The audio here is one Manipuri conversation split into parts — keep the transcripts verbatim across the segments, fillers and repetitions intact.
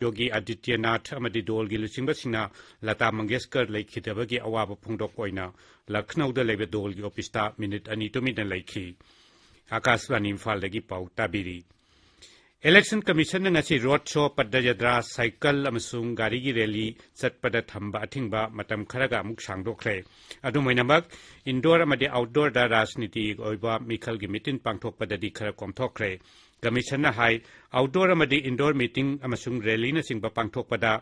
ꯌꯣꯒꯤ ꯑꯥꯗꯤꯇ꯭ꯌꯅꯥꯊ ꯑꯃꯗꯤ ꯗꯣꯜꯒꯤ ꯂꯨꯆꯤꯡꯕꯁꯤꯡꯅ ꯂꯇꯥ ꯃꯪꯒꯦꯁꯀꯔ ꯂꯩꯈꯤꯗꯕꯒꯤ ꯑꯋꯥꯕ ꯐꯣꯡꯗꯣꯛꯄ ꯑꯣꯏꯅ ꯂꯈꯅꯧꯗ ꯂꯩꯕ ꯗꯣꯜꯒꯤ ꯑꯣꯐꯤꯁꯇ ꯃꯤꯅꯤꯠ ꯑꯅꯤ ꯇꯨꯃꯤꯟꯅ ꯂꯩꯈꯤ꯫ ꯑꯀꯥꯁꯕꯥꯅꯤ ꯏꯝꯐꯥꯜꯗꯒꯤ ꯄꯥꯎ ꯇꯥꯕꯤꯔꯤ꯫ ꯏꯂꯦꯛꯁꯟ ꯀꯃꯤꯁꯟꯅ ꯉꯁꯤ ꯔꯣꯗ ꯁꯣ, ꯄꯗꯌꯥꯇ꯭ꯔꯥ, ꯁꯥꯏꯀꯜ ꯑꯃꯁꯨꯡ ꯒꯥꯔꯤꯒꯤ ꯔꯦꯂꯤ ꯆꯠꯄꯗ ꯊꯝꯕ ꯑꯊꯤꯡꯕ ꯃꯇꯝ ꯈꯔꯒ ꯑꯃꯨꯛ ꯁꯥꯡꯗꯣꯛꯈ꯭ꯔꯦ꯫ ꯑꯗꯨꯝ ꯑꯣꯏꯅꯃꯛ, ꯏꯟꯗꯣꯔ ꯑꯃꯗꯤ ꯑꯥꯎꯠꯗꯣꯔꯗ ꯔꯥꯖꯅꯤꯇꯤꯒꯤ ꯑꯣꯏꯕ ꯃꯤꯈꯜꯒꯤ ꯃꯤꯇꯤꯟ ꯄꯥꯡꯊꯣꯛꯄꯗꯗꯤ ꯈꯔ ꯀꯣꯝꯊꯣꯛꯈ꯭ꯔꯦ꯫ ꯀꯃꯤꯁꯟꯅ ꯍꯥꯏ, ꯑꯥꯎꯠꯗꯣꯔ ꯑꯃꯗꯤ ꯏꯟꯗꯣꯔ ꯃꯤꯇꯤꯡ ꯑꯃꯁꯨꯡ ꯔꯦꯂꯤꯅꯆꯤꯡꯕ ꯄꯥꯡꯊꯣꯛꯄꯗ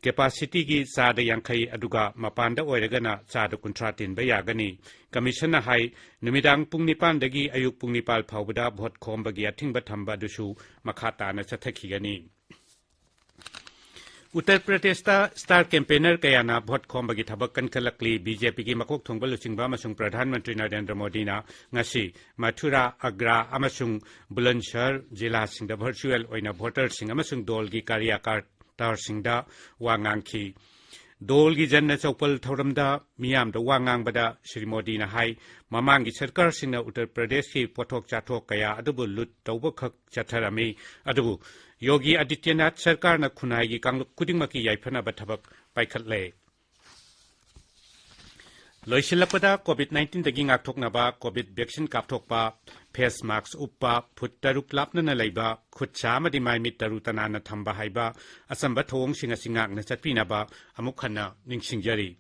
ꯀꯦꯄꯥꯁꯤꯇꯤꯒꯤ ꯆꯥꯗ ꯌꯥꯡꯈꯩ, ꯑꯗꯨꯒ ꯃꯄꯥꯟꯗ ꯑꯣꯏꯔꯒꯅ ꯆꯥꯗ ꯀꯨꯟꯊ꯭ꯔꯥ ꯇꯤꯟꯕ ꯌꯥꯒꯅꯤ꯫ ꯀꯃꯤꯁꯟꯅ ꯍꯥꯏ, ꯅꯨꯃꯤꯗꯥꯡ ꯄꯨꯡ ꯅꯤꯄꯥꯟꯗꯒꯤ ꯑꯌꯨꯛ ꯄꯨꯡ ꯅꯤꯄꯥꯜ ꯐꯥꯎꯕꯗ ꯚꯣꯠ ꯈꯣꯝꯕꯒꯤ ꯑꯊꯤꯡꯕ ꯊꯝꯕ ꯑꯗꯨꯁꯨ ꯃꯈꯥ ꯇꯥꯅ ꯆꯠꯊꯈꯤꯒꯅꯤ꯫ ꯎꯠꯇꯔ ꯄ꯭ꯔꯗꯦꯁꯇ ꯁ꯭ꯇꯥꯔ ꯀꯦꯝꯄꯦꯅꯔ ꯀꯌꯥꯅ ꯚꯣꯠ ꯈꯣꯝꯕꯒꯤ ꯊꯕꯛ ꯀꯟꯈꯠꯂꯛꯂꯤ꯫ ꯕꯤ ꯖꯦ ꯄꯤꯒꯤ ꯃꯀꯣꯛ ꯊꯣꯡꯕ ꯂꯨꯆꯤꯡꯕ ꯑꯃꯁꯨꯡ ꯄ꯭ꯔꯙꯥꯟ ꯃꯟꯇ꯭ꯔꯤ ꯅꯔꯦꯟꯗ꯭ꯔ ꯃꯣꯗꯤꯅ ꯉꯁꯤ ꯃꯊꯨꯔꯥ, ꯑꯒ꯭ꯔꯥ ꯑꯃꯁꯨꯡ ꯕꯨꯂꯟꯁꯍꯔ ꯖꯤꯂꯥꯁꯤꯡꯗ ꯚꯔꯆꯨꯑꯦꯜ ꯑꯣꯏꯅ ꯚꯣꯇꯔꯁꯤꯡ ꯑꯃꯁꯨꯡ ꯗꯣꯜꯒꯤ ꯀꯥꯔꯌꯥꯀꯔꯇꯥꯁꯤꯡꯗ ꯋꯥ ꯉꯥꯡꯈꯤ꯫ ꯗꯣꯜꯒꯤ ꯖꯟꯅ ꯆꯧꯄꯜ ꯊꯧꯔꯝꯗ ꯃꯤꯌꯥꯝꯗ ꯋꯥ ꯉꯥꯡꯕꯗ ꯁ꯭ꯔꯤ ꯃꯣꯗꯤꯅ ꯍꯥꯏ, ꯃꯃꯥꯡꯒꯤ ꯁꯔꯀꯥꯔꯁꯤꯡꯅ ꯎꯠꯇꯔ ꯄ꯭ꯔꯗꯦꯁꯀꯤ ꯄꯣꯠꯊꯣꯛ ꯆꯥꯊꯣꯛ ꯀꯌꯥ ꯑꯗꯨꯕꯨ ꯂꯨꯠ ꯇꯧꯕꯈꯛ ꯆꯠꯊꯔꯝꯃꯤ, ꯑꯗꯨꯕꯨ ꯌꯣꯒꯤ ꯑꯥꯗꯤꯇ꯭ꯌꯅꯥꯊ ꯁꯔꯀꯥꯔꯅ ꯈꯨꯟꯅꯥꯏꯒꯤ ꯀꯥꯡꯂꯨꯞ ꯈꯨꯗꯤꯡꯃꯛꯀꯤ ꯌꯥꯏꯐꯅꯕ ꯊꯕꯛ ꯄꯥꯏꯈꯠꯂꯦ꯫ ꯂꯣꯏꯁꯤꯜꯂꯛꯄꯗ, ꯀꯣꯚꯤꯗ ꯅꯥꯏꯟꯇꯤꯟꯗꯒꯤ ꯉꯥꯛꯊꯣꯛꯅꯕ ꯀꯣꯚꯤꯗ ꯚꯦꯛꯁꯤꯟ ꯀꯥꯞꯊꯣꯛꯄ, ꯐꯦꯁ ꯃꯥꯛꯁ ꯎꯞꯄ, ꯐꯨꯠ ꯇꯔꯨꯛ ꯂꯥꯞꯅꯅ ꯂꯩꯕ, ꯈꯨꯠ ꯁꯥ ꯑꯃꯗꯤ ꯃꯥꯏ ꯃꯤꯠ ꯇꯔꯨ ꯇꯅꯥꯟꯅ ꯊꯝꯕ ꯍꯥꯏꯕ ꯑꯆꯝꯕ ꯊꯧꯑꯣꯡꯁꯤꯡ ꯑꯁꯤ ꯉꯥꯛꯅ ꯆꯠꯄꯤꯅꯕ ꯑꯃꯨꯛ ꯍꯟꯅ ꯅꯤꯡꯁꯤꯡꯖꯔꯤ꯫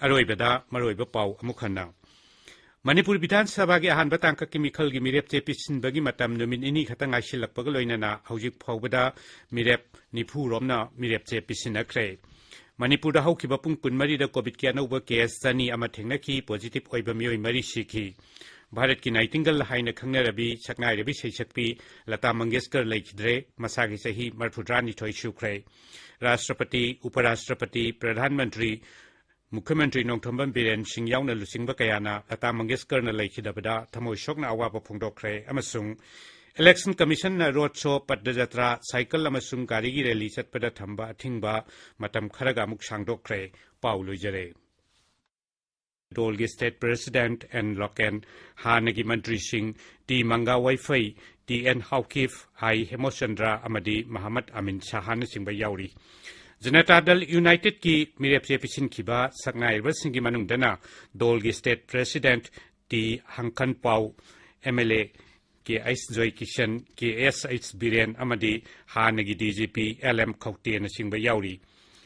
ꯑꯔꯣꯏꯕꯗ ꯃꯔꯨꯑꯣꯏꯕ ꯄꯥꯎ ꯑꯃꯨꯛ ꯍꯟꯅ꯫ ꯃꯅꯤꯄꯨꯔ ꯕꯤꯙꯥꯟ ꯁꯚꯥꯒꯤ ꯑꯍꯥꯟꯕ ꯇꯥꯡꯀꯛꯀꯤ ꯃꯤꯈꯜꯒꯤ ꯃꯤꯔꯦꯞꯆꯦ ꯄꯤꯁꯤꯟꯕꯒꯤ ꯃꯇꯝ ꯅꯨꯃꯤꯠ ꯅꯤꯅꯤ ꯈꯛꯇ ꯉꯥꯏꯁꯤꯜꯂꯛꯄꯒ ꯂꯣꯏꯅꯅ ꯍꯧꯖꯤꯛ ꯐꯥꯎꯕꯗ ꯃꯤꯔꯦꯞ ꯅꯤꯐꯨ ꯔꯣꯝꯅ ꯃꯤꯔꯦꯞꯆꯦ ꯄꯤꯁꯤꯟꯅꯈ꯭ꯔꯦ꯫ ꯃꯅꯤꯄꯨꯔꯗ ꯍꯧꯈꯤꯕ ꯄꯨꯡ ꯀꯨꯟꯃꯔꯤꯗ ꯀꯣꯚꯤꯗꯀꯤ ꯑꯅꯧꯕ ꯀꯦꯁ ꯆꯅꯤ ꯑꯃ ꯊꯦꯡꯅꯈꯤ, ꯄꯣꯖꯤꯇꯤꯚ ꯑꯣꯏꯕ ꯃꯤꯑꯣꯏ ꯃꯔꯤ ꯁꯤꯈꯤ꯫ ꯚꯥꯔꯠꯀꯤ ꯅꯥꯏꯇꯤꯡꯒꯜ ꯍꯥꯏꯅ ꯈꯪꯅꯔꯕꯤ ꯁꯛꯅꯥꯏꯔꯕꯤ ꯁꯩꯁꯛꯄꯤ ꯂꯇꯥ ꯃꯪꯒꯦꯁꯀꯔ ꯂꯩꯈꯤꯗ꯭ꯔꯦ꯫ ꯃꯁꯥꯒꯤ ꯆꯍꯤ ꯃꯔꯤꯐꯨꯇꯔꯥꯅꯤꯊꯣꯏ ꯁꯨꯈ꯭ꯔꯦ꯫ ꯔꯥꯁꯇ꯭ꯔꯄꯇꯤ, ꯎꯄꯔꯥꯁꯇ꯭ꯔꯄꯇꯤ, ꯄ꯭ꯔꯙꯥꯟ ꯃꯟꯇ꯭ꯔꯤ, ꯃꯨꯈ꯭ꯌ ꯃꯟꯇ꯭ꯔꯤ ꯅꯣꯡꯊꯣꯝꯕꯝ ꯕꯤꯔꯦꯟ ꯁꯤꯡ ꯌꯥꯎꯅ ꯂꯨꯆꯤꯡꯕ ꯀꯌꯥꯅ ꯂꯇꯥ ꯃꯪꯒꯦꯁꯀꯔꯅ ꯂꯩꯈꯤꯗꯕꯗ ꯊꯃꯣꯏ ꯁꯣꯛꯅ ꯑꯋꯥꯕ ꯐꯣꯡꯗꯣꯛꯈ꯭ꯔꯦ ꯑꯃꯁꯨꯡ ꯏꯂꯦꯛꯁꯟ ꯀꯃꯤꯁꯟꯅ ꯔꯣꯗ ꯁꯣ, ꯄꯗꯌꯥꯇ꯭ꯔꯥ, ꯁꯥꯏꯀꯜ ꯑꯃꯁꯨꯡ ꯒꯥꯔꯤꯒꯤ ꯔꯦꯂꯤ ꯆꯠꯄꯗ ꯊꯝꯕ ꯑꯊꯤꯡꯕ ꯃꯇꯝ ꯈꯔꯒ ꯑꯃꯨꯛ ꯁꯥꯡꯗꯣꯛꯈ꯭ꯔꯦ꯫ ꯄꯥꯎ ꯂꯣꯏꯖꯔꯦ꯫ ꯗꯣꯜꯒꯤ ꯁ꯭ꯇꯦꯠ ꯄ꯭ꯔꯦꯁꯤꯗꯦꯟꯠ ꯑꯦꯟ ꯂꯣꯀꯦꯟ, ꯍꯥꯟꯅꯒꯤ ꯃꯟꯇ꯭ꯔꯤꯁꯤꯡ T Manga Vaiphei, T N Haokip, I Hemochandra ꯑꯃꯗꯤ ꯃꯍꯃꯗ ꯑꯃꯤꯟ ꯁꯥꯍꯥꯅꯆꯤꯡꯕ ꯌꯥꯎꯔꯤ꯫ ꯖꯅꯇꯥ ꯗꯜ ꯌꯨꯅꯥꯏꯇꯦꯗꯀꯤ ꯃꯤꯔꯦꯞꯆꯦ ꯄꯤꯁꯤꯟꯈꯤꯕ ꯁꯛꯅꯥꯏꯔꯕꯁꯤꯡꯒꯤ ꯃꯅꯨꯡꯗꯅ ꯗꯣꯜꯒꯤ state president T Hangkhanpao, M L A K H Joykishan, K S H Biren ꯑꯃꯗꯤ ꯍꯥꯟꯅꯒꯤ D G P L M ꯈꯧꯇꯦꯅꯆꯤꯡꯕ ꯌꯥꯎꯔꯤ꯫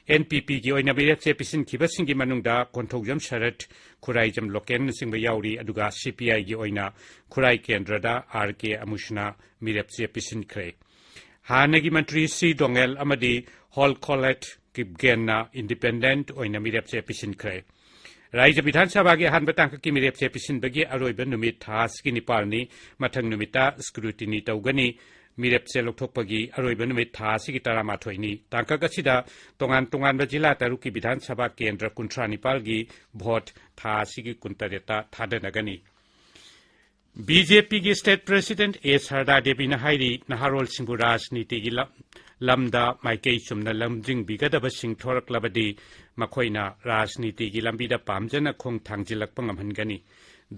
ꯑꯦꯟ ꯄꯤ ꯄꯤꯒꯤ ꯑꯣꯏꯅ ꯃꯤꯔꯦꯞꯆꯦ ꯄꯤꯁꯤꯟꯈꯤꯕꯁꯤꯡꯒꯤ ꯃꯅꯨꯡꯗ ꯀꯣꯟꯊꯧꯖꯝ ꯁꯔꯠ, ꯈꯨꯔꯥꯏꯖꯝ ꯂꯣꯀꯦꯟꯅꯆꯤꯡꯕ ꯌꯥꯎꯔꯤ, ꯑꯗꯨꯒ ꯁꯤ ꯄꯤ ꯑꯥꯏꯒꯤ ꯑꯣꯏꯅ ꯈꯨꯔꯥꯏ ꯀꯦꯟꯗ꯭ꯔꯗ ꯑꯥꯔ ꯀꯦ ꯑꯃꯨꯁꯅ ꯃꯤꯔꯦꯞꯆꯦ ꯄꯤꯁꯤꯟꯈ꯭ꯔꯦ꯫ ꯍꯥꯟꯅꯒꯤ ꯃꯟꯇ꯭ꯔꯤ ꯁꯤ ꯗꯣꯉꯦꯜ ꯑꯃꯗꯤ ꯍꯣꯜꯀꯣꯂꯦꯠ ꯀꯤꯞꯒꯦꯟꯅ ꯏꯟꯗꯤꯄꯦꯟꯗꯦꯟꯠ ꯑꯣꯏꯅ ꯃꯤꯔꯦꯞꯆꯦ ꯄꯤꯁꯤꯟꯈ꯭ꯔꯦ꯫ ꯔꯥꯖ꯭ꯌ ꯕꯤꯙꯥꯟ ꯁꯚꯥꯒꯤ ꯑꯍꯥꯟꯕ ꯇꯥꯡꯀꯛꯀꯤ ꯃꯤꯔꯦꯞꯆꯦ ꯄꯤꯁꯤꯟꯕꯒꯤ ꯑꯔꯣꯏꯕ ꯅꯨꯃꯤꯠ ꯊꯥ ꯑꯁꯤꯒꯤ ꯅꯤꯄꯥꯜꯅꯤ꯫ ꯃꯊꯪ ꯅꯨꯃꯤꯠꯇ ꯁ꯭ꯀ꯭ꯔꯨꯇꯤꯅꯤ ꯇꯧꯒꯅꯤ꯫ ꯃꯤꯔꯦꯞꯆꯦ ꯂꯧꯊꯣꯛꯄꯒꯤ ꯑꯔꯣꯏꯕ ꯅꯨꯃꯤꯠ ꯊꯥ ꯑꯁꯤꯒꯤ ꯇꯔꯥꯃꯥꯊꯣꯏꯅꯤ꯫ ꯇꯥꯡꯀꯛ ꯑꯁꯤꯗ ꯇꯣꯉꯥꯟ ꯇꯣꯉꯥꯟꯕ ꯖꯤꯂꯥ ꯇꯔꯨꯛꯀꯤ ꯕꯤꯙꯥꯟ ꯁꯚꯥ ꯀꯦꯟꯗ꯭ꯔ ꯀꯨꯟꯊ꯭ꯔꯥ ꯅꯤꯄꯥꯜꯒꯤ ꯚꯣꯠ ꯊꯥ ꯑꯁꯤꯒꯤ ꯀꯨꯟꯇꯔꯦꯠꯇ ꯊꯥꯗꯅꯒꯅꯤ꯫ ꯕꯤ ꯖꯦ ꯄꯤꯒꯤ ꯁ꯭ꯇꯦꯠ ꯄ꯭ꯔꯦꯁꯤꯗꯦꯟꯠ ꯑꯦ ꯁꯔꯗꯥ ꯗꯦꯕꯤꯅ ꯍꯥꯏꯔꯤ, ꯅꯍꯥꯔꯣꯜꯁꯤꯡꯕꯨ ꯔꯥꯖꯅꯤꯇꯤꯒꯤ ꯂꯝ-, ꯂꯝꯗ ꯃꯥꯏꯀꯩ ꯆꯨꯝꯅ ꯂꯝꯖꯤꯡꯕꯤꯒꯗꯕꯁꯤꯡ ꯊꯣꯔꯛꯂꯕꯗꯤ ꯃꯈꯣꯏꯅ ꯔꯥꯖꯅꯤꯇꯤꯒꯤ ꯂꯝꯕꯤꯗ ꯄꯥꯝꯖꯅ ꯈꯣꯡ ꯊꯥꯡꯖꯤꯜꯂꯛꯄ ꯉꯝꯍꯟꯒꯅꯤ꯫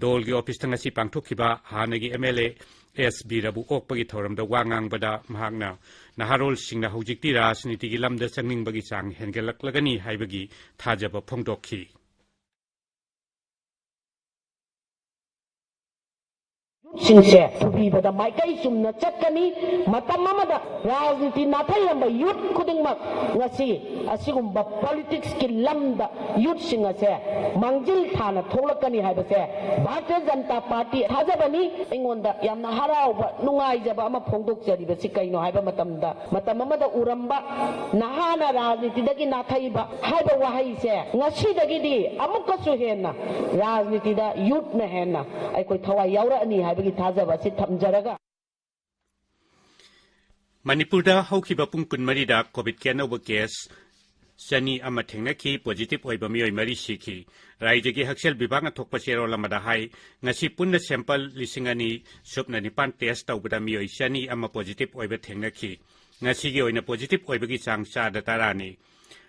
ꯗꯣꯜꯒꯤ ꯑꯣꯐꯤꯁꯇ ꯉꯁꯤ ꯄꯥꯡꯊꯣꯛꯈꯤꯕ ꯍꯥꯟꯅꯒꯤ ꯑꯦꯝ ꯑꯦꯜ ꯑꯦ ꯑꯦꯁ ꯕꯤꯔꯕꯨ ꯑꯣꯛꯄꯒꯤ ꯊꯧꯔꯝꯗ ꯋꯥ ꯉꯥꯡꯕꯗ ꯃꯍꯥꯛꯅ ꯅꯍꯥꯔꯣꯜꯁꯤꯡꯅ ꯍꯧꯖꯤꯛꯇꯤ ꯔꯥꯖꯅꯤꯇꯤꯒꯤ ꯂꯝꯗ ꯆꯪꯅꯤꯡꯕꯒꯤ ꯆꯥꯡ ꯍꯦꯟꯒꯠꯂꯛꯂꯒꯅꯤ ꯍꯥꯏꯕꯒꯤ ꯊꯥꯖꯕ ꯐꯣꯡꯗꯣꯛꯈꯤ꯫ ꯁꯤꯡꯁꯦ ꯊꯨꯕꯤꯕꯗ ꯃꯥꯏꯀꯩ ꯆꯨꯝꯅ ꯆꯠꯀꯅꯤ꯫ ꯃꯇꯝ ꯑꯃꯗ ꯔꯥꯖꯅꯤꯇꯤ ꯅꯥꯊꯩꯔꯝꯕ ꯌꯨꯠ ꯈꯨꯗꯤꯡꯃꯛ ꯉꯁꯤ ꯑꯁꯤꯒꯨꯝꯕ ꯄꯣꯂꯤꯇꯤꯛꯁꯀꯤ ꯂꯝꯗ ꯌꯨꯠꯁꯤꯡ ꯑꯁꯦ ꯃꯥꯡꯖꯤꯜ ꯊꯥꯅ ꯊꯣꯛꯂꯛꯀꯅꯤ ꯍꯥꯏꯕꯁꯦ ꯚꯥꯔꯇꯤꯌ ꯖꯅꯇꯥ ꯄꯥꯔꯇꯤ ꯊꯥꯖꯕꯅꯤ꯫ ꯑꯩꯉꯣꯟꯗ ꯌꯥꯝꯅ ꯍꯔꯥꯎꯕ, ꯅꯨꯡꯉꯥꯏꯖꯕ ꯑꯃ ꯐꯣꯡꯗꯣꯛꯆꯔꯤꯕꯁꯤ ꯀꯩꯅꯣ ꯍꯥꯏꯕ ꯃꯇꯝꯗ, ꯃꯇꯝ ꯑꯃꯗ ꯎꯔꯝꯕ ꯅꯍꯥꯅ ꯔꯥꯖꯅꯤꯇꯤꯗꯒꯤ ꯅꯥꯊꯩꯕ ꯍꯥꯏꯕ ꯋꯥꯍꯩꯁꯦ ꯉꯁꯤꯗꯒꯤꯗꯤ ꯑꯃꯨꯛꯀꯁꯨ ꯍꯦꯟꯅ ꯔꯥꯖꯅꯤꯇꯤꯗ ꯌꯨꯠꯅ ꯍꯦꯟꯅ ꯑꯩꯈꯣꯏ ꯊꯋꯥꯏ ꯌꯥꯎꯔꯛꯑꯅꯤ ꯍꯥꯏꯕꯒꯤ ꯊꯥꯖꯕ ꯑꯁꯤ ꯊꯝꯖꯔꯒ, ꯃꯅꯤꯄꯨꯔꯗ ꯍꯧꯈꯤꯕ ꯄꯨꯡ ꯀꯨꯟꯃꯔꯤꯗ ꯀꯣꯚꯤꯗꯀꯤ ꯑꯅꯧꯕ ꯀꯦꯁ ꯆꯅꯤ ꯑꯃ ꯊꯦꯡꯅꯈꯤ꯫ ꯄꯣꯖꯤꯇꯤꯚ ꯑꯣꯏꯕ ꯃꯤꯑꯣꯏ ꯃꯔꯤ ꯁꯤꯈꯤ꯫ ꯔꯥꯖ꯭ꯌꯒꯤ ꯍꯛꯁꯦꯜ ꯚꯤꯚꯥꯒꯅ ꯊꯣꯛꯄ ꯆꯦꯔꯣꯜ ꯑꯃꯗ ꯍꯥꯏ, ꯉꯁꯤ ꯄꯨꯟꯅ ꯁꯦꯝꯄꯜ ꯂꯤꯁꯤꯡ ꯑꯅꯤ ꯁꯨꯞꯅ ꯅꯤꯄꯥꯟ ꯇꯦꯁ ꯇꯧꯕꯗ ꯃꯤꯑꯣꯏ ꯆꯅꯤ ꯑꯃ ꯄꯣꯖꯤꯇꯤꯚ ꯑꯣꯏꯕ ꯊꯦꯡꯅꯈꯤ꯫ ꯉꯁꯤꯒꯤ ꯑꯣꯏꯅ ꯄꯣꯖꯤꯇꯤꯚ ꯑꯣꯏꯕꯒꯤ ꯆꯥꯡ ꯆꯥꯗ ꯇꯔꯥꯅꯤ꯫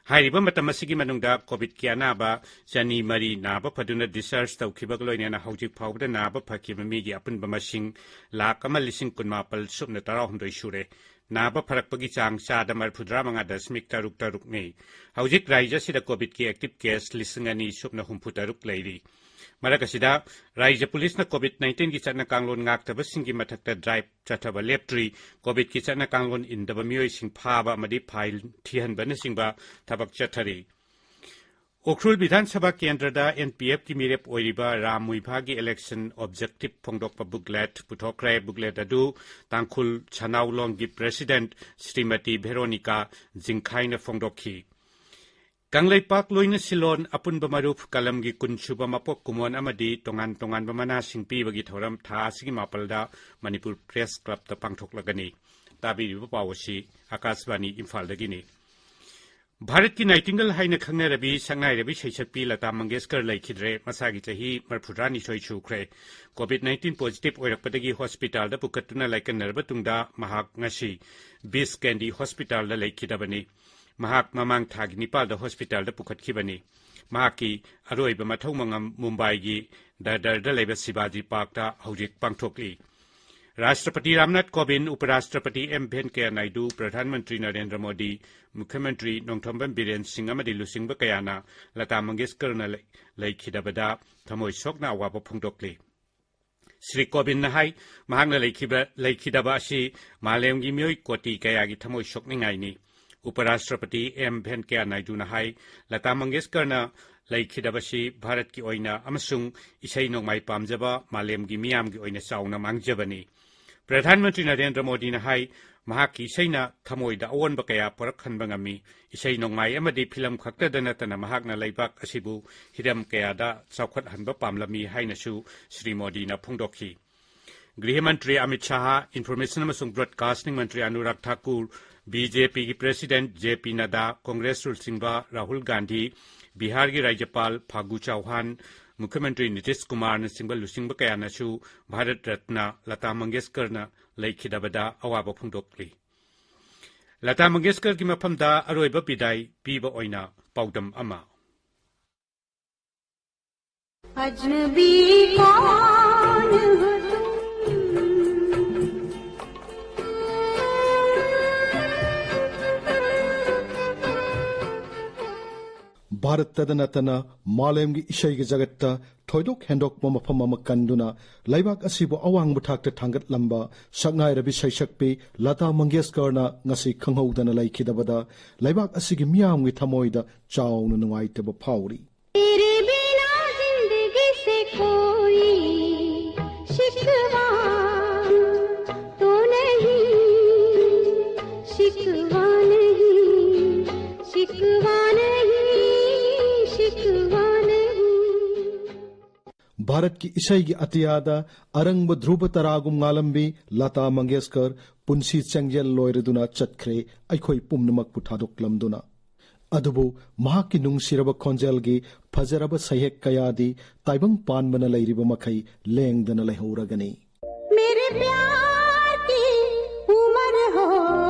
ꯍꯥꯏꯔꯤꯕ ꯃꯇꯝ ꯑꯁꯤꯒꯤ ꯃꯅꯨꯡꯗ ꯀꯣꯚꯤꯗꯀꯤ ꯑꯅꯥꯕ ꯆꯅꯤ ꯃꯔꯤ ꯅꯥꯕ ꯐꯗꯨꯅ discharge ꯇꯧꯈꯤꯕꯒ ꯂꯣꯏꯅꯅ ꯍꯧꯖꯤꯛ ꯐꯥꯎꯕꯗ ꯅꯥꯕ ꯐꯈꯤꯕ ꯃꯤꯒꯤ ꯑꯄꯨꯟꯕ ꯃꯁꯤꯡ ꯂꯥꯈ ꯑꯃ ꯂꯤꯁꯤꯡ ꯀꯨꯟꯃꯥꯄꯜ ꯁꯨꯞꯅ ꯇꯔꯥꯍꯨꯝꯗꯣꯏ ꯁꯨꯔꯦ꯫ ꯅꯥꯕ ꯐꯔꯛꯄꯒꯤ ꯆꯥꯡ ꯆꯥꯗ ꯃꯔꯤꯐꯨꯇꯔꯥ ꯃꯉꯥ ꯗꯁꯃꯤꯛ ꯇꯔꯨꯛ ꯇꯔꯨꯛꯅꯤ꯫ ꯍꯧꯖꯤꯛ ꯔꯥꯏꯖ꯭ꯌ ꯑꯁꯤꯗ ꯀꯣꯚꯤꯗꯀꯤ active case ꯂꯤꯁꯤꯡ ꯑꯅꯤ ꯁꯨꯞꯅ ꯍꯨꯝꯐꯨ ꯇꯔꯨꯛ ꯂꯩꯔꯤ꯫ ꯃꯔꯛ ꯑꯁꯤꯗ ꯔꯥꯏꯖ꯭ꯌ ꯄꯨꯂꯤꯁꯅ ꯀꯣꯚꯤꯗ ꯅꯥꯏꯟꯇꯤꯟꯒꯤ ꯆꯠꯅ ꯀꯥꯡꯂꯣꯟ ꯉꯥꯛꯇꯕꯁꯤꯡꯒꯤ ꯃꯊꯛꯇ drive ꯆꯠꯊꯕ ꯂꯦꯞꯇ꯭ꯔꯤ꯫ ꯀꯣꯚꯤꯗꯀꯤ ꯆꯠꯅ ꯀꯥꯡꯂꯣꯟ ꯏꯟꯗꯕ ꯃꯤꯑꯣꯏꯁꯤꯡ ꯐꯥꯕ ꯑꯃꯗꯤ fine ꯊꯤꯍꯟꯕꯅꯆꯤꯡꯕ ꯊꯕꯛ ꯆꯠꯊꯔꯤ꯫ ꯎꯈ꯭ꯔꯨꯜ ꯕꯤꯙꯥꯟ ꯁꯚꯥ ꯀꯦꯟꯗ꯭ꯔꯗ NPFꯀꯤ ꯃꯤꯔꯦꯞ ꯑꯣꯏꯔꯤꯕ ꯔꯥꯝ ꯃꯨꯏꯚꯥꯒꯤ election objective ꯐꯣꯡꯗꯣꯛꯄ booklet ꯄꯨꯊꯣꯛꯈ꯭ꯔꯦ꯫ Booklet ꯑꯗꯨ ꯇꯥꯡꯈꯨꯜ ꯁꯅꯥꯎꯂꯣꯡꯒꯤ president ꯁ꯭ꯔꯤꯃꯇꯤ ꯚꯦꯔꯣꯅꯤꯀꯥ ꯖꯤꯡꯈꯥꯏꯅ ꯐꯣꯡꯗꯣꯛꯈꯤ꯫ ꯀꯪꯂꯩꯄꯥꯛ ꯂꯣꯏꯅ ꯁꯤꯂꯣꯟ ꯑꯄꯨꯟꯕ ꯃꯔꯨꯞ ꯀꯂꯝꯒꯤ ꯀꯨꯟꯁꯨꯕ ꯃꯄꯣꯛ ꯀꯨꯝꯑꯣꯟ ꯑꯃꯗꯤ ꯇꯣꯉꯥꯟ ꯇꯣꯉꯥꯟꯕ ꯃꯅꯥꯁꯤꯡ ꯄꯤꯕꯒꯤ ꯊꯧꯔꯝ ꯊꯥ ꯑꯁꯤꯒꯤ ꯃꯥꯄꯜꯗ ꯃꯅꯤꯄꯨꯔ Press Clubꯇ ꯄꯥꯡꯊꯣꯛꯂꯒꯅꯤ꯫ ꯇꯥꯕꯤꯔꯤꯕ ꯄꯥꯎ ꯑꯁꯤ ꯑꯀꯥꯁꯕꯥꯅꯤ ꯏꯝꯐꯥꯜꯗꯒꯤꯅꯤ꯫ ꯚꯥꯔꯠꯀꯤ ꯅꯥꯏꯇꯤꯡꯒꯜ ꯍꯥꯏꯅ ꯈꯪꯅꯔꯕꯤ ꯁꯛꯅꯥꯏꯔꯕꯤ ꯁꯩꯁꯛꯄꯤ ꯂꯇꯥ ꯃꯪꯒꯦꯁꯀꯔ ꯂꯩꯈꯤꯗ꯭ꯔꯦ꯫ ꯃꯁꯥꯒꯤ ꯆꯍꯤ ꯃꯔꯤꯐꯨꯇꯔꯥꯅꯤꯊꯣꯏ ꯁꯨꯈ꯭ꯔꯦ꯫ ꯀꯣꯚꯤꯗ ꯅꯥꯏꯟꯇꯤꯟ positive ꯑꯣꯏꯔꯛꯄꯗꯒꯤ ꯍꯣꯁꯄꯤꯇꯥꯜꯗ ꯄꯨꯈꯠꯇꯨꯅ ꯂꯥꯏꯀꯠꯅꯔꯕ ꯇꯨꯡꯗ ꯃꯍꯥꯛ ꯉꯁꯤ ꯕꯤꯁ ꯀꯦꯟꯗꯤ ꯍꯣꯁꯄꯤꯇꯥꯜꯗ ꯂꯩꯈꯤꯗꯕꯅꯤ꯫ ꯃꯍꯥꯛ ꯃꯃꯥꯡ ꯊꯥꯒꯤ ꯅꯤꯄꯥꯜꯗ ꯍꯣꯁꯄꯤꯇꯥꯜꯗ ꯄꯨꯈꯠꯈꯤꯕꯅꯤ꯫ ꯃꯍꯥꯛꯀꯤ ꯑꯔꯣꯏꯕ ꯃꯊꯧ ꯃꯉꯝ ꯃꯨꯝꯕꯥꯏꯒꯤ ꯗꯥꯗꯔꯗ ꯂꯩꯕ ꯁꯤꯕꯥꯖꯤ ꯄꯥꯔꯛꯇ ꯍꯧꯖꯤꯛ ꯄꯥꯡꯊꯣꯛꯂꯤ꯫ ꯔꯥꯁꯇ꯭ꯔꯄꯇꯤ ꯔꯥꯝꯅꯥꯊ ꯀꯣꯕꯤꯟꯗ, ꯎꯄꯔꯥꯁꯇ꯭ꯔꯄꯇꯤ ꯑꯦꯝ ꯚꯦꯟꯀꯌꯥ ꯅꯥꯏꯗꯨ, ꯄ꯭ꯔꯙꯥꯟ ꯃꯟꯇ꯭ꯔꯤ ꯅꯔꯦꯟꯗ꯭ꯔ ꯃꯣꯗꯤ, ꯃꯨꯈ꯭ꯌ ꯃꯟꯇ꯭ꯔꯤ ꯅꯣꯡꯊꯣꯝꯕꯝ ꯕꯤꯔꯦꯟ ꯁꯤꯡ ꯑꯃꯗꯤ ꯂꯨꯆꯤꯡꯕ ꯀꯌꯥꯅ ꯂꯇꯥ ꯃꯪꯒꯦꯁꯀꯔꯅ ꯂꯩ-, ꯂꯩꯈꯤꯗꯕꯗ ꯊꯃꯣꯏ ꯁꯣꯛꯅ ꯑꯋꯥꯕ ꯐꯣꯡꯗꯣꯛꯂꯤ꯫ ꯁ꯭ꯔꯤ ꯀꯣꯕꯤꯟꯗꯅ ꯍꯥꯏ, ꯃꯍꯥꯛꯅ ꯂꯩꯈꯤꯕ, ꯂꯩꯈꯤꯗꯕ ꯑꯁꯤ ꯃꯥꯂꯦꯝꯒꯤ ꯃꯤꯑꯣꯏ ꯀꯣꯇꯤ ꯀꯌꯥꯒꯤ ꯊꯃꯣꯏ ꯁꯣꯛꯅꯤꯡꯉꯥꯏꯅꯤ꯫ ꯎꯄꯔꯥꯁꯇ꯭ꯔꯄꯇꯤ ꯑꯦꯝ ꯚꯦꯟꯀꯌꯥ ꯅꯥꯏꯗꯨꯅ ꯍꯥꯏ, ꯂꯇꯥ ꯃꯪꯒꯦꯁꯀꯔꯅ ꯂꯩꯈꯤꯗꯕꯁꯤ ꯚꯥꯔꯠꯀꯤ ꯑꯣꯏꯅ ꯑꯃꯁꯨꯡ ꯏꯁꯩ ꯅꯣꯡꯃꯥꯏ ꯄꯥꯝꯖꯕ ꯃꯥꯂꯦꯝꯒꯤ ꯃꯤꯌꯥꯝꯒꯤ ꯑꯣꯏꯅ ꯆꯥꯎꯅ ꯃꯥꯡꯖꯕꯅꯤ꯫ ꯄ꯭ꯔꯙꯥꯟ ꯃꯟꯇ꯭ꯔꯤ ꯅꯔꯦꯟꯗ꯭ꯔ ꯃꯣꯗꯤꯅ ꯍꯥꯏ, ꯃꯍꯥꯛꯀꯤ ꯏꯁꯩꯅ ꯊꯃꯣꯏꯗ ꯑꯑꯣꯟꯕ ꯀꯌꯥ ꯄꯨꯔꯛꯍꯟꯕ ꯉꯝꯃꯤ꯫ ꯏꯁꯩ ꯅꯣꯡꯃꯥꯏ ꯑꯃꯗꯤ ꯐꯤꯂꯝ ꯈꯛꯇꯗ ꯅꯠꯇꯅ ꯃꯍꯥꯛꯅ ꯂꯩꯕꯥꯛ ꯑꯁꯤꯕꯨ ꯍꯤꯔꯝ ꯀꯌꯥꯗ ꯆꯥꯎꯈꯠꯍꯟꯕ ꯄꯥꯝꯂꯝꯃꯤ ꯍꯥꯏꯅꯁꯨ ꯁ꯭ꯔꯤ ꯃꯣꯗꯤꯅ ꯐꯣꯡꯗꯣꯛꯈꯤ꯫ ꯒ꯭ꯔꯤꯍ ꯃꯟꯇ꯭ꯔꯤ ꯑꯃꯤꯠ ꯁꯥꯍ, ꯏꯟꯐꯣꯔꯃꯦꯁꯟ ꯑꯃꯁꯨꯡ ꯕ꯭ꯔꯣꯗꯀꯥꯁꯇꯤꯡ ꯃꯟꯇ꯭ꯔꯤ ꯑꯅꯨꯔꯥꯒ ꯊꯥꯀꯨꯔ, BJPꯒꯤ president JP ꯅꯗꯥ, ꯀꯣꯡꯒ꯭ꯔꯦꯁ ꯂꯨꯆꯤꯡꯕ ꯔꯥꯍꯨꯜ ꯒꯥꯟꯙꯤ, ꯕꯤꯍꯥꯔꯒꯤ ꯔꯥꯖ꯭ꯌꯄꯥꯜ ꯐꯥꯒꯨ ꯆꯧꯍꯥꯟ, ꯃꯨꯈ꯭ꯌ ꯃꯟꯇ꯭ꯔꯤ ꯅꯤꯇꯤꯁ ꯀꯨꯃꯥꯔꯅꯆꯤꯡꯕ ꯂꯨꯆꯤꯡꯕ ꯀꯌꯥꯅꯁꯨ ꯚꯥꯔꯠ ꯔꯠꯅ ꯂꯇꯥ ꯃꯪꯒꯦꯁꯀꯔꯅ ꯂꯩꯈꯤꯗꯕꯗ ꯑꯋꯥꯕ ꯐꯣꯡꯗꯣꯛꯂꯤ꯫ ꯂꯇꯥ ꯃꯪꯒꯦꯁꯀꯔꯒꯤ ꯃꯐꯝꯗ ꯑꯔꯣꯏꯕ ꯕꯤꯗꯥꯏ ꯄꯤꯕ ꯑꯣꯏꯅ ꯄꯥꯎꯗꯝ ꯑꯃ꯫ अजनबी कौन हो तुम? ꯚꯥꯔꯠꯇꯗ ꯅꯠꯇꯅ ꯃꯥꯂꯦꯝꯒꯤ ꯏꯁꯩꯒꯤ ꯖꯒꯠꯇ ꯊꯣꯏꯗꯣꯛ ꯍꯦꯟꯗꯣꯛꯄ ꯃꯐꯝ ꯑꯃ ꯀꯟꯗꯨꯅ ꯂꯩꯕꯥꯛ ꯑꯁꯤꯕꯨ ꯑꯋꯥꯡꯕ ꯊꯥꯛꯇ ꯊꯥꯡꯒꯠꯂꯝꯕ ꯁꯛꯅꯥꯏꯔꯕꯤ ꯁꯩꯁꯛꯄꯤ ꯂꯇꯥ ꯃꯪꯒꯦꯁꯀꯔꯅ ꯉꯁꯤ ꯈꯪꯍꯧꯗꯅ ꯂꯩꯈꯤꯗꯕꯗ ꯂꯩꯕꯥꯛ ꯑꯁꯤꯒꯤ ꯃꯤꯌꯥꯝꯒꯤ ꯊꯃꯣꯏꯗ ꯆꯥꯎꯅ ꯅꯨꯡꯉꯥꯏꯇꯕ ꯐꯥꯎꯔꯤ꯫ तेरे बिना जिंदगी से कोई शिकवा तो नहीं, शिकवा नहीं, शिकवा नहीं, शिकवा नहीं। ꯚꯥꯔꯠꯀꯤ ꯏꯁꯩꯒꯤ ꯑꯇꯤꯌꯥꯗ ꯑꯔꯪꯕ ꯙ꯭ꯔꯨꯕ ꯇꯔꯥꯒꯨꯝ ꯉꯥꯜꯂꯝꯕꯤ ꯂꯇꯥ ꯃꯪꯒꯦꯁꯀꯔ ꯄꯨꯟꯁꯤ ꯆꯥꯡꯖꯦꯜ ꯂꯣꯏꯔꯗꯨꯅ ꯆꯠꯈ꯭ꯔꯦ, ꯑꯩꯈꯣꯏ ꯄꯨꯝꯅꯃꯛꯄꯨ ꯊꯥꯗꯣꯛꯂꯝꯗꯨꯅ꯫ ꯑꯗꯨꯕꯨ ꯃꯍꯥꯛꯀꯤ ꯅꯨꯡꯁꯤꯔꯕ ꯈꯣꯟꯖꯦꯜꯒꯤ ꯐꯖꯔꯕ ꯁꯩꯍꯦꯛ ꯀꯌꯥꯗꯤ ꯇꯥꯏꯕꯪ ꯄꯥꯟꯕꯅ ꯂꯩꯔꯤꯕ ꯃꯈꯩ ꯂꯦꯡꯗꯅ ꯂꯩꯍꯧꯔꯒꯅꯤ꯫ मेरे प्यार की उम्र हो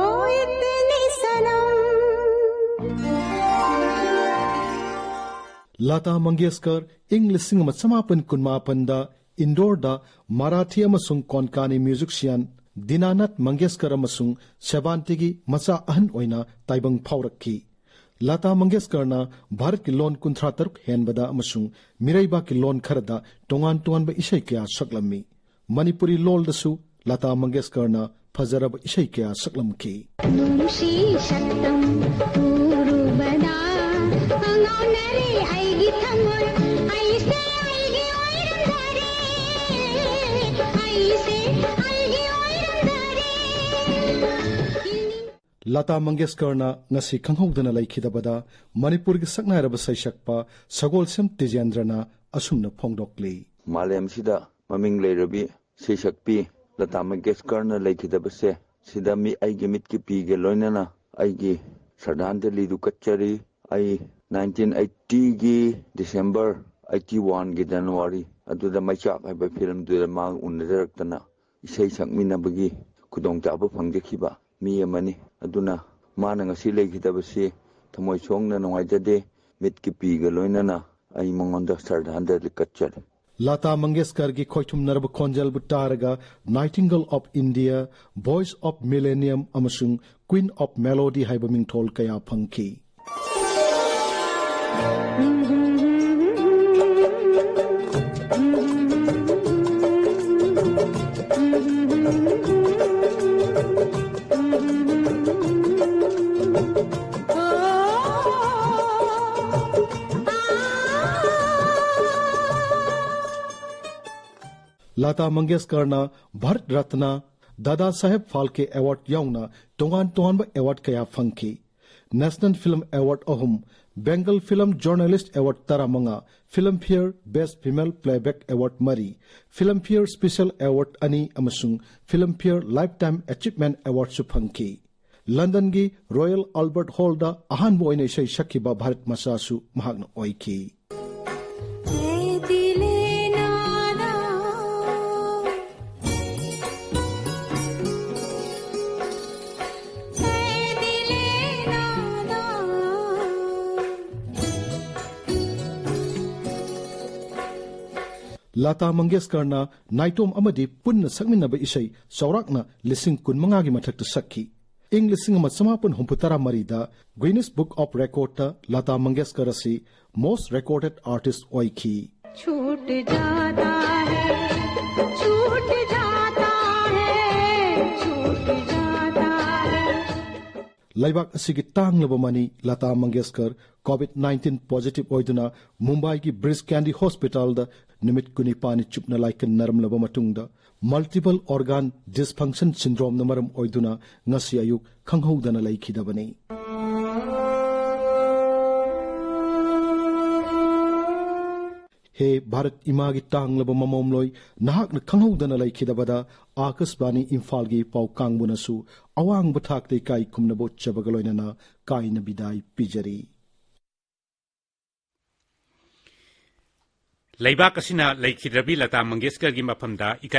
इतनी सनम। ꯂꯇꯥ ꯃꯪꯒꯦꯁꯀꯔ ꯏꯪ ꯂꯤꯁꯤꯡ ꯑꯃ ꯆꯃꯥꯄꯟ ꯀꯨꯟꯃꯥꯄꯟꯗ ꯏꯟꯗꯣꯔꯗ ꯃꯔꯥꯊꯤ ꯑꯃꯁꯨꯡ ꯀꯣꯟꯀꯥꯅꯤ ꯃ꯭ꯌꯨꯖꯤꯛꯁꯤꯌꯥꯟ ꯗꯤꯅꯥꯅꯥꯊ ꯃꯪꯒꯦꯁꯀꯔ ꯑꯃꯁꯨꯡ ꯁꯦꯕꯥꯟꯇꯤꯒꯤ ꯃꯆꯥ ꯑꯍꯟ ꯑꯣꯏꯅ ꯇꯥꯏꯕꯪ ꯐꯥꯎꯔꯛꯈꯤ꯫ ꯂꯇꯥ ꯃꯪꯒꯦꯁꯀꯔꯅ ꯚꯥꯔꯠꯀꯤ ꯂꯣꯟ ꯀꯨꯟꯊ꯭ꯔꯥ ꯇꯔꯨꯛ ꯍꯦꯟꯕꯗ ꯑꯃꯁꯨꯡ ꯃꯤꯔꯩꯕꯥꯛꯀꯤ ꯂꯣꯟ ꯈꯔꯗ ꯇꯣꯉꯥꯟ ꯇꯣꯉꯥꯟꯕ ꯏꯁꯩ ꯀꯌꯥ ꯁꯛꯂꯝꯃꯤ꯫ ꯃꯅꯤꯄꯨꯔꯤ ꯂꯣꯜꯗꯁꯨ ꯂꯇꯥ ꯃꯪꯒꯦꯁꯀꯔꯅ ꯐꯖꯔꯕ ꯏꯁꯩ ꯀꯌꯥ ꯁꯛꯂꯝꯈꯤ꯫ ꯅꯨꯡꯁꯤ ꯁꯛꯇꯝ ꯎꯔꯨꯕꯗ ꯑꯉꯥꯎꯅꯔꯦ ꯑꯩꯒꯤ ꯊꯃꯣꯏ, ꯑꯩꯁꯦ ꯑꯩꯒꯤ ꯑꯣꯏꯔꯝꯗꯔꯦ, ꯑꯩꯁꯦ ꯑꯩꯒꯤ ꯑꯣꯏꯔꯝꯗꯔꯦ꯫ ꯂꯇꯥ ꯃꯪꯒꯦꯁꯀꯔꯅ ꯉꯁꯤ ꯈꯪꯍꯧꯗꯅ ꯂꯩꯈꯤꯗꯕꯗ ꯃꯅꯤꯄꯨꯔꯒꯤ ꯁꯛꯅꯥꯏꯔꯕ ꯁꯩꯁꯛꯄ ꯁꯒꯣꯜꯁꯦꯝ ꯇꯤꯖꯦꯟꯗ꯭ꯔꯅ ꯑꯁꯨꯝꯅ ꯐꯣꯡꯗꯣꯛꯂꯤ꯫ ꯃꯥꯂꯦꯝꯁꯤꯗ ꯃꯃꯤꯡ ꯂꯩꯔꯕꯤ ꯁꯩꯁꯛꯄꯤ ꯂꯇꯥ ꯃꯪꯒꯦꯁꯀꯔꯅ ꯂꯩꯈꯤꯗꯕꯁꯦ ꯁꯤꯗ ꯃꯤ ꯑꯩꯒꯤ ꯃꯤꯠꯀꯤ ꯄꯤꯒ ꯂꯣꯏꯅꯅ ꯑꯩꯒꯤ ꯁ꯭ꯔꯗꯥꯟꯖꯂꯤꯗꯨ ꯀꯠꯆꯔꯤ꯫ ꯑꯩ ꯅꯥꯏꯟꯇꯤꯟ ꯑꯩꯠꯇꯤꯒꯤ ꯗꯤꯁꯦꯝꯕꯔ ꯑꯩꯠꯇꯤ ꯋꯥꯟꯒꯤ ꯖꯅꯋꯥꯔꯤ ꯑꯗꯨꯗ ꯃꯩꯆꯥꯛ ꯍꯥꯏꯕ ꯐꯤꯂꯝꯗꯨꯗ ꯃꯥꯒ ꯎꯅꯖꯔꯛꯇꯅ ꯏꯁꯩ ꯁꯛꯃꯤꯟꯅꯕꯒꯤ ꯈꯨꯗꯣꯡꯆꯥꯕ ꯐꯪꯖꯈꯤꯕ꯫ ꯃꯤ ꯑꯃꯅꯤ꯫ ꯑꯗꯨꯅ ꯃꯥꯅ ꯉꯁꯤ ꯂꯩꯈꯤꯗꯕꯁꯤ ꯊꯃꯣꯏ ꯁꯣꯛꯅ ꯅꯨꯡꯉꯥꯏꯖꯗꯦ꯫ ꯃꯤꯠꯀꯤ ꯄꯤꯒ ꯂꯣꯏꯅꯅ ꯑꯩ ꯃꯉꯣꯟꯗ ꯁ꯭ꯔꯗꯥꯟꯖꯂꯤ ꯀꯠꯆꯔꯤ꯫ ꯂꯇꯥ ꯃꯪꯒꯦꯁꯀꯔꯒꯤ ꯈꯣꯏꯊꯨꯝꯅꯔꯕ ꯈꯣꯟꯖꯦꯜꯕꯨ ꯇꯥꯔꯒ Nightingale of India, Voice of Millennium ꯑꯃꯁꯨꯡ Queen of Melody ꯍꯥꯏꯕ ꯃꯤꯡꯊꯣꯜ ꯀꯌꯥ ꯐꯪꯈꯤ꯫ ꯂꯇꯥ ꯃꯪꯒꯦꯁꯀꯔꯅ ꯚꯥꯔꯠ ꯔꯠꯅ, ꯗꯥꯗꯥ ꯁꯥꯍꯦꯕ ꯐꯥꯜꯀꯦ ꯑꯦꯋꯥꯔꯗ ꯌꯥꯎꯅ ꯇꯣꯉꯥꯟ ꯇꯣꯉꯥꯟꯕ ꯑꯦꯋꯥꯔꯗ ꯀꯌꯥ ꯐꯪꯈꯤ꯫ National Film Award ꯑꯍꯨꯝ, Bengal Film Journalist Award ꯇꯔꯥꯃꯉꯥ, Filmfare Best Female Playback Award ꯃꯔꯤ, Filmfare Special Award ꯑꯅꯤ ꯑꯃꯁꯨꯡ Filmfare Lifetime Achievement Awardꯁꯨ ꯐꯪꯈꯤ꯫ ꯂꯟꯗꯟꯒꯤ Royal Albert Hallꯗ ꯑꯍꯥꯟꯕ ꯑꯣꯏꯅ ꯏꯁꯩ ꯁꯛꯈꯤꯕ ꯚꯥꯔꯠ ꯃꯆꯥꯁꯨ ꯃꯍꯥꯛꯅ ꯑꯣꯏꯈꯤ꯫ ꯂꯇꯥ ꯃꯪꯒꯦꯁꯀꯔꯅ ꯅꯥꯏꯇꯣꯝ ꯑꯃꯗꯤ ꯄꯨꯟꯅ ꯁꯛꯃꯤꯟꯅꯕ ꯏꯁꯩ ꯆꯥꯎꯔꯥꯛꯅ ꯂꯤꯁꯤꯡ ꯀꯨꯟꯃꯉꯥꯒꯤ ꯃꯊꯛꯇ ꯁꯛꯈꯤ꯫ ꯏꯪ ꯂꯤꯁꯤꯡ ꯑꯃ ꯆꯃꯥꯄꯟ ꯍꯨꯝꯐꯨꯇꯔꯥ ꯃꯔꯤꯗ Guinness Book of Recordꯇ Lata Mangeshkar ꯑꯁꯤ Most Recorded Artist ꯑꯣꯏꯈꯤ꯫ छूट जाता है, छूट जाता है, छूट जाता है। ꯂꯩꯕꯥꯛ ꯑꯁꯤꯒꯤ ꯇꯥꯡꯂꯕ ꯃꯅꯤ Lata Mangeshkar COVID nineteen positive ꯑꯣꯏꯗꯨꯅ ꯃꯨꯝꯕꯥꯏꯒꯤ ꯕ꯭ꯔꯤꯖ ꯀꯦꯟꯗꯤ ꯍꯣꯁꯄꯤꯇꯥꯜꯗ ꯅꯨꯃꯤꯠ ꯀꯨꯟꯅꯤꯄꯥꯟꯅꯤ ꯆꯨꯞꯅ ꯂꯥꯏꯀꯠꯅꯔꯝꯂꯕ ꯃꯇꯨꯡꯗ, Multiple Organ Dysfunction Syndromeꯅ ꯃꯔꯝ ꯑꯣꯏꯗꯨꯅ ꯉꯁꯤ ꯑꯌꯨꯛ ꯈꯪꯍꯧꯗꯅ ꯂꯩꯈꯤꯗꯕꯅꯤ꯫ ꯍꯦ ꯚꯥꯔꯠ ꯏꯃꯥꯒꯤ ꯇꯥꯡꯂꯕ ꯃꯃꯣꯝꯂꯣꯏ, ꯅꯍꯥꯛꯅ ꯈꯪꯍꯧꯗꯅ ꯂꯩꯈꯤꯗꯕꯗ ꯑꯥꯀꯥꯁꯕꯥꯅꯤ ꯏꯝꯐꯥꯜꯒꯤ ꯄꯥꯎ ꯀꯥꯡꯕꯨꯅꯁꯨ ꯑꯋꯥꯡꯕ ꯊꯥꯛꯇ ꯏꯀꯥꯏ ꯈꯨꯝꯅꯕ ꯎꯠꯆꯕꯒ ꯂꯣꯏꯅꯅ ꯀꯥꯏꯅ ꯕꯤꯗꯥꯏ ꯄꯤꯖꯔꯤ꯫ ꯂꯩꯕꯥꯛ ꯑꯁꯤꯅ ꯂꯩꯈꯤꯗ꯭ꯔꯕꯤ ꯂꯇꯥ ꯃꯪꯒꯦꯁꯀꯔꯒꯤ ꯃꯐꯝꯗ ꯏꯀꯥꯏ